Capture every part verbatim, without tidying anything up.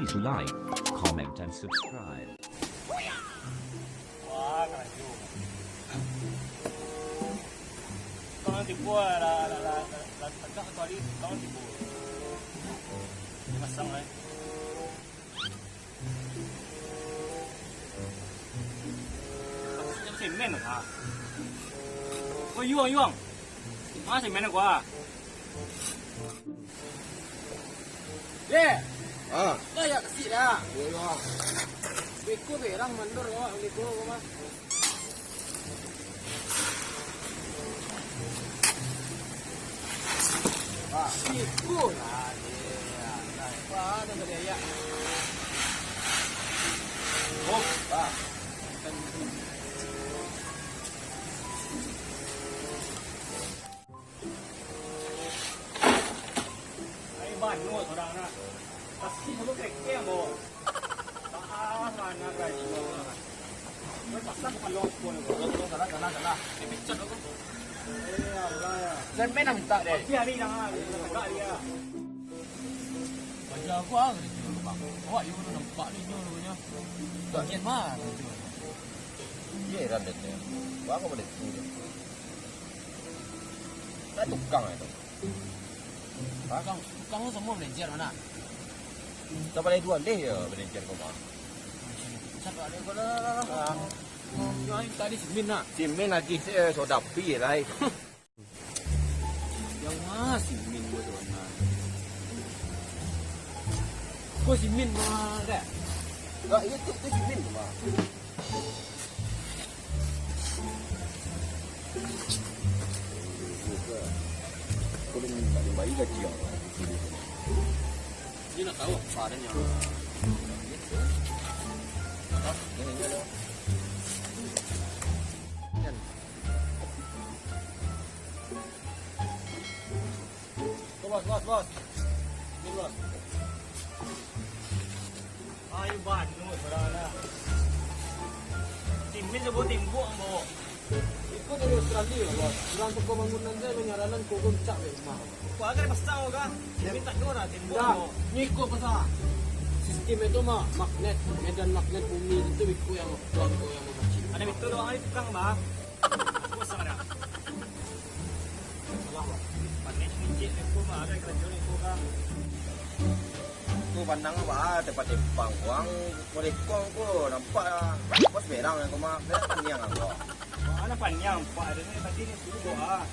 to like, comment, and subscribe. Wah, karajo. Kawan tipu lah, lah, lah, lah, lah, tegak satu hari, kawan tipu. Dia pasang lah. Semen lah. Oh, Yuang, Yuang. Ah, semen aku ah. Ye. Ah. Lah, ya, kasih dah. Yo, yo. Beko berang mandor awak, beko mah. Beko lah, ye. Nah, apa ada tadi, ya? Oh, ah. Ai, banua surang nah. Pasti dulu krekeng, bo. Ah, mana gaji, bo. Kau pasang bukan lompon, bo. Salah, salah, salah. Dipecat aku. Eh, Allah, ya. Semen lah minta deh. Pagi hari dah, ah, dia tegak dia. Baja aku ah, dia jual, bang. Awak jual nampak dia jual punya. Bagian mana dia jual? Dia heran dia tu. Bang, apa boleh tu? Kan tukang itu. Hah? Tukang, tukang tu semua manajer mana? Siapa lagi dua deh ya manajer kau mah? Siapa ada kau lah? Ah. Yang tadi si Min nak. Si Min lagi, eh, soda pi lah, eh. Yang mah si Min buat tu, nah. Kau si Min mah dah. Enggak, itu, itu si Min tu mah. Dia nak tahu apa adanya. Apa? Ini, ini ada. Kan. Tuh, bos, bos, bos. Ini, bos. Ayo, bantu, saudara. Timbun sebuah timbuk, ambo. Iko dari Australia, bos. Urang toko bangunan tu manyaranan ko goncak dari rumah. Kok agak pasang, kah? Timbun tak dua lah, timbuk, ambo. Nyo iko pasang. Sistim itu mah magnet, medan magnet bumi itu iko yang, iko yang mamancing. Ada betul doang, ada tukang, bah. Kosong dah. Salah, Bang. Panek sedikit ni, ko mah, ada karajo ni, ko, Kang. Tu pandang, Bang, tempat tempang, Bang. Molekong ko, nampak, Bos berang, ko mah. Berang paniang, Bang. Mana paniang, Pak? Ada ni, tadi ni, suruh, Bang, ah.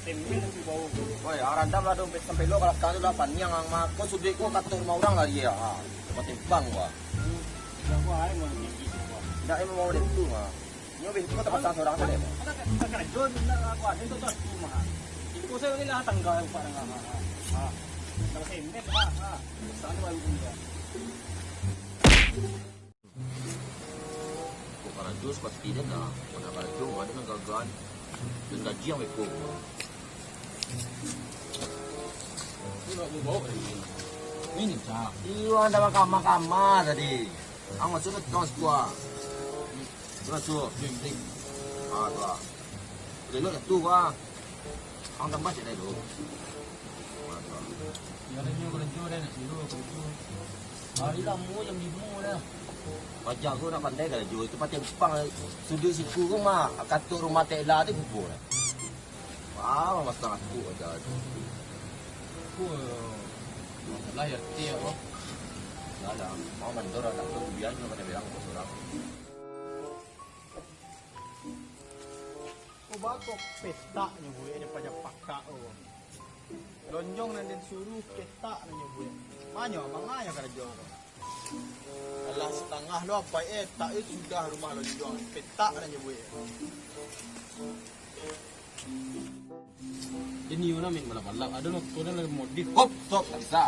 Temen tu bau. Woi, ah, randam lah dompet sampai lo, kalau sekarang tu lah paniang, Bang, mah. Ko suduik ko, kato rumah urang lah, iya, ah. Tempat tempang, Bang. Hmm. Dah, Bang, ai, mau tinggi tu, Bang. Ndak, emang mau molekong, Bang. Nyo beh, ko tapasang surang sajo, Bang. Ada ka-, ka-, karajo, ndak, aku ada tu, tu, tu, mah. Iko sajo ni lah tangga, Pak, tangga, ha, ha. Ha. Kalau semen, Pak, ha. Pasang tu baru punya. Kok karajo sapati den dah. Kok nak karajo, ada nan gagal. Dan gaji yang beko. Ini, Cak. Iyo, anda kama-kama tadi. Ang masuk ke tong sekolah. Masuk. Ding, ding. Ah, tu lah. Elok lah tu, wah. Ang tambah cek dah tu. Ah, tu lah. Ya, dah, nyo karajo dah, nak tidur, karajo. Hari lamo jam limo dah. Paja ko nak pandai karajo. Itu patai Jepang, suduik siku ko mah, kato rumah Tekla tu kubur dah. Wah, masak aku aja. Aku, eh, masalah ya, ti, ya, kok. Dah, dah. Mau mandor, tak tahu, biar nyo pada bilang, bos orang. Ko baa kok petak nyo buek, dek paja pakak ko. Lonjong nan den suruh, petak nan nyo buek. Manyo, manganyo karajo ko. Alah, satangah lo apai, eh, tak, eh, sudah rumah lonjong, petak nan nyo buek. Ini yo, nah, main balap-balap. Ado lo, ko dah lagi modif. Hop, stop, tak bisa.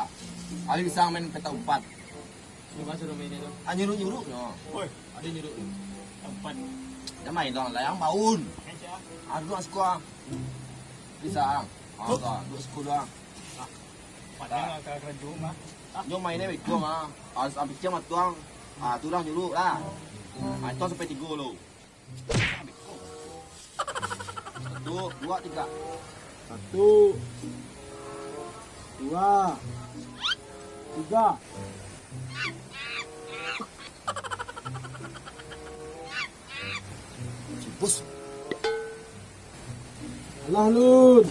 Paling bisa main petak umpat. Cubo suruh main itu. Ah, nyuruk-nyuruk nyo. Oi, ado nyuruk tu. Tempat. Dah main dong, layang baun. Main sia? Ah, duduk siko ah. Bisa ah. Ah, tu ah, duduk siko doang. Ah, pandai lah ka karajo mah. Ah. Nyo main ni beko mah. Ah, sampai ciam atuang. Ah, tu lah nyuruk lah. Ah, itu sampai tigo lo. Satu, dua, tiga. Satu, dua, tiga. Lah, Lun.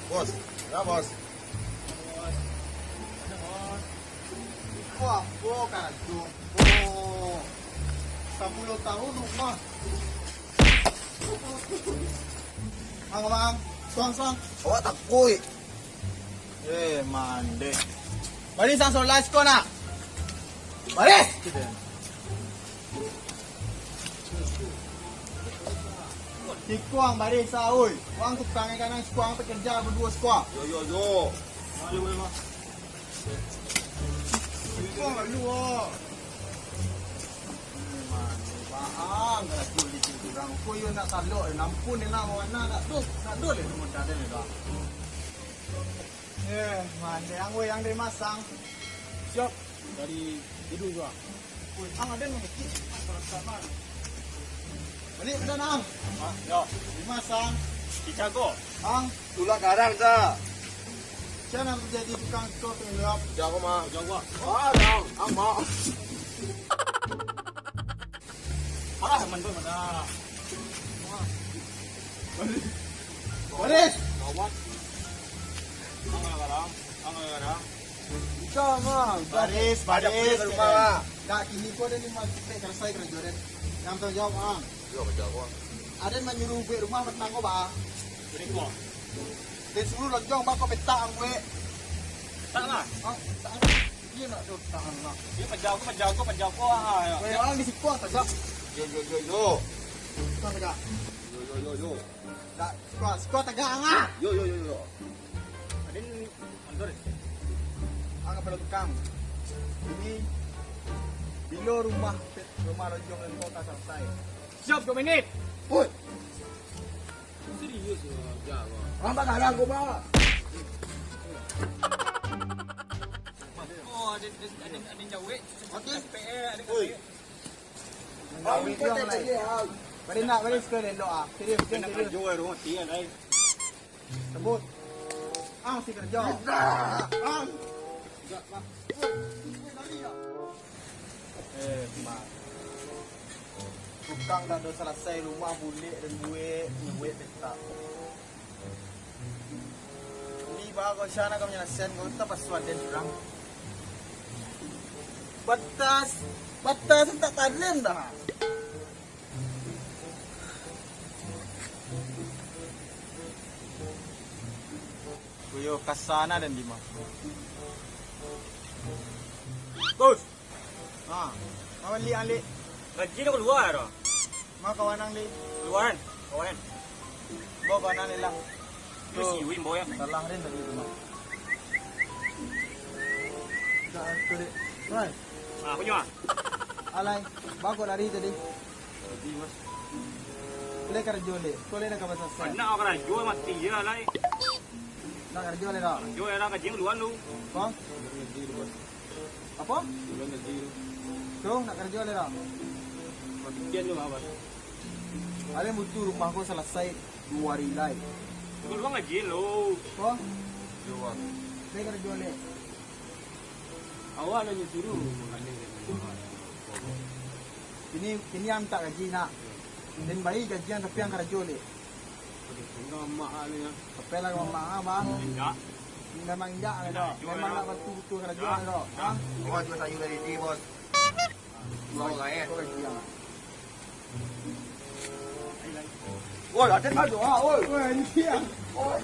Bos, ya, Bos. Iko apo karajo ko? Sapuluah tahun rumah. Ang, ang, suang, suang. Awak takuik. Eh, mandeh. Bari sang solas ko nak. Bari. Sikuang bari sa, oi. Wang tukang ikan nang sikuang pekerja berdua sikuang. Yo, yo, yo. Ayo, ayo, ayo. Iko lalu, ah. Memang, baang, karajo di sini urang. Ko iyo nak salok, nampun dia nak, mana nak tu, nak tu, dia modal dia dah. Eh, mandeh, ang, weh, ang dari Masang. Siap, dari Tidu juga. Weh, ang ada nang kecil, ah, kalau tak, Bang. Balik, udah, Nang. Ah, yo. Dari Masang. Chicago. Ang. Tulak Karang, dah. Siapa nak jadi tukang cukur tu, Indra? Jago, mah. Jago. Ah, dah. Ama. Parah, man, tu, mana? Baris. Gawat. Ang Karang. Ang Karang. Bisa, mah. Baris, baris. Ada punya ke rumah, mah. Dah, kini ko ada lima juta selesai karajo den. Yang tanggung jawab, ang. Yo, kerja ko. Aden manyuruah buek rumah patang ko, ba. Jadi ko. Den suruah lonjong, ba, ko petak ang buek. Petak lah. Ha, petak. Iyo nak do petak ang lah. Iyo, paja ko, paja ko, paja ko, ah, yo. Weh, ang di siko, tagak. Yo, yo, yo, yo. Siko tagak. Yo, yo, yo, yo. Dak, siko, siko tagak ang ah. Yo, yo, yo, yo. Aden mandor. Ang kapalo tukang. Ini bilo rumah, rumah lonjong den ko ka salasai. Siap, duo menit. Oi. Serius yo, jago. Ang bagadang ko, ba. Oh, ada, ada, ada, ada jawek. Oke. P R, ada. Oi. Ang ko tak jadi, ang. Bari nak, bari sekali elok ah. Serius, serius, serius. Kerjo, eh, rumah tian, ai. Sebut. Ang si kerjo. Ang. Eh, mak. Tukang dak do salasai rumah bulek den buek, buek petak. Ni bago sana ka manyalasaian ko, tapasuan den surang. Batas, batas tak talem dah. Kuyo kasana dan Dima. Bos. Ha, ma bali ang, Lik? Gaji dah kalua doh. Ma kawan ang, Lik? Kaluan, kawan. Bo kawan ang, Lik, lah. Itu si Win, bo, ya? Salah den tadi tu, mah. Dah, tu, Lik. Rai. Ah, punyo, ah. Alai, bago lari tadi. Jadi, Bos. Lai karajo, Lik. Ko lai nak ka basasai. Nak karajo mati je, lai. Nak karajo, Lik, dah? Karajo, ya, lah, gaji kalua lu. Ko? Gaji lu, Bos. Apo? Bulan gaji tu. Tu, nak karajo lai dak? Bapikia dulu, Abah. Alai butuh rumah ko salasai duo ari lai. Bulan gaji lo. Ko? Duo. Lai karajo lai. Awak lah nyo suruh manggaleh. Kini, kini ang mintak gaji nak. Den bai gaji ang, tapi ang karajo lai. Tingga mamak ah ni, ah. Sampai lah mamak ah, bah. Indak. Memang indak lah, indak. Memang lah batul-batul karajo lah, indak. Hah? Wah, jual sayur dari sini, Bos. Dua orang, eh. Kau gaji ah. Woi, ada kau doa, woi. Woi, ini dia. Woi.